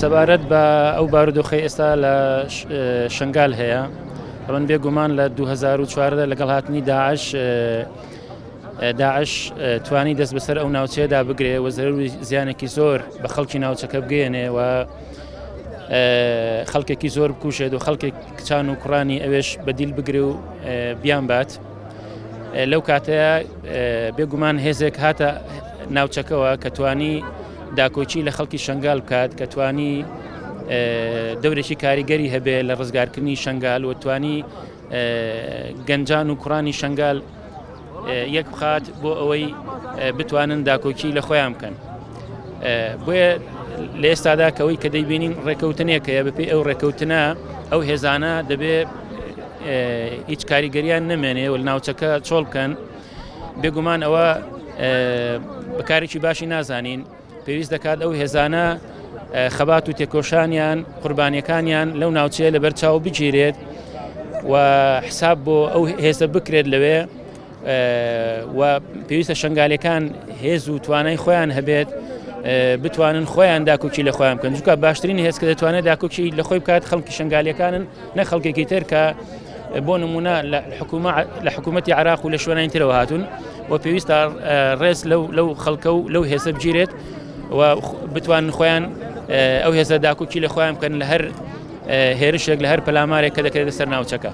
سەبارەت بە ئەو بارودۆخەی ئێستا لە شنگال هەیە ئەمن بێگومان لە 2014 لەگەڵ هاتنی داعش داعش توانی دەست بەسەر ئەو ناوچەیەدا بگرێ و زەرەر زیانێکی زۆر بە خەڵکی ناوچەکە بگەێنێ و خەڵکێکی زۆر بکوژێت و خەڵکێک کچان و کوڕانی ئەوێش بەدیل بگرێ و بیان بات. لەو کاتەیە بێگومان هێزێک هاتە ناوچەکەوە کە توانی داکۆکی لە خەڵکی شنگال بکات کە توانی دەورێکی کاریگەری هەبێ لە ڕزگارکردنی شنگال و توانی گەنجان و کوڕانی شنگال یەک بخات بۆ ئەوەی بتوانن داکۆکی لە خۆیان بکەن. بۆیە لە ئێستادا کەەوەی کە دەیبینین ڕێکەوتنێکەیە بەپی ئەو ڕێکەوتنە ئەو هێزانە دەبێ هیچ کاریگەریان نەمێنێ و ناوچەکە چۆڵ بکەن بێگومان ئەوە بەکارێکی باشی نازانین پێویست دەکات ئەو هێزانە خەبات و تێکۆشانیان قوربانیەکانیان لەو ناوچەیە لەبەر چاو بگیرێت و حساب بۆ ئەو هێزە بکرێت لەوێ و پێویستە شنگالەکان هێز و توانای خۆیان هەبێت بتوانن خۆیان داکۆکی لە خۆیان بکەن چونکە باشترین هێز کە دەتوانێت داکۆکی لە خۆی بکات خەڵکی شنگالیەکانن نە خەڵکێکی تر کە بۆ نمونە لە حکوومە لە حکوومەتتی عراق و لە شوێنانی ترەوە هاتوون و پێویستە ڕێز لەو لەو خەڵکە و لەو هێزە بگیرێت و بتوانن خۆیان ئەو هێزە داکۆکی لە خۆیان بکەن لە هەر هێرشێک لە هەر پەلامارێک کە دەکرێتە سەر ناوچەکە.